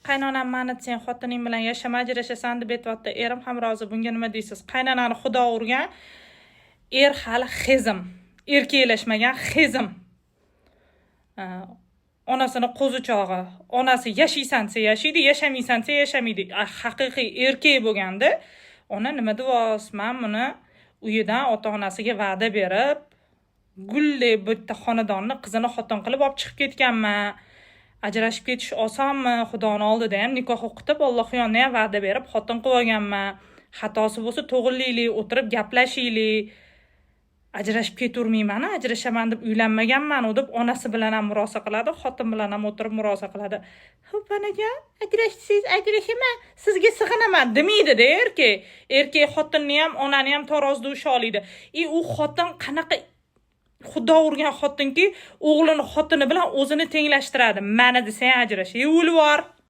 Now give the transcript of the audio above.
Qaynonam mani "Sen xotining bilan yashama, ajrashasan", deb aytyapti. Erim ham rozi. Bunga nima deysiz? Qaynonani xudo urgan. Er hali xezim, erkaklashmagan xezim. Onasini qo'zichog'i. Onasi yashaysan desa yashaydi, yashamaysan desa yashamaydi. Haqiqiy erkak bo'lganda, ona nima deyapsiz, man buni uyidan ota onasiga va'da berib, guldek bitta xonadonni qizini xotin qilib olib chiqib ketganman. Ajrashib ketish osonmi? Xudoni oldida ham nikoh o'qitib, Alloh yonida ham va'da berib xotin qilib olganman. Xatosi bo'lsa, to'g'rilaylik, o'tirib gaplashaylik, ajrashib ketavermayman, ajrashaman deb uylanmaganman u, deb onasi bilan ham murosa qiladi, xotin bilan ham o'tirib murosa qiladi. "Xo'p, onajon, ajrashsangiz ajrashaman, sizga sig'inaman", demaydida erkak. Erkak xotinni ham, onani ham tarozida usha oladi. И u xotin qanaqa xudo urgan xotinki, o'g'lini xotini bilan o'zini tenglashtiradi. Mani desang, ajrash, e, o'lib yubor.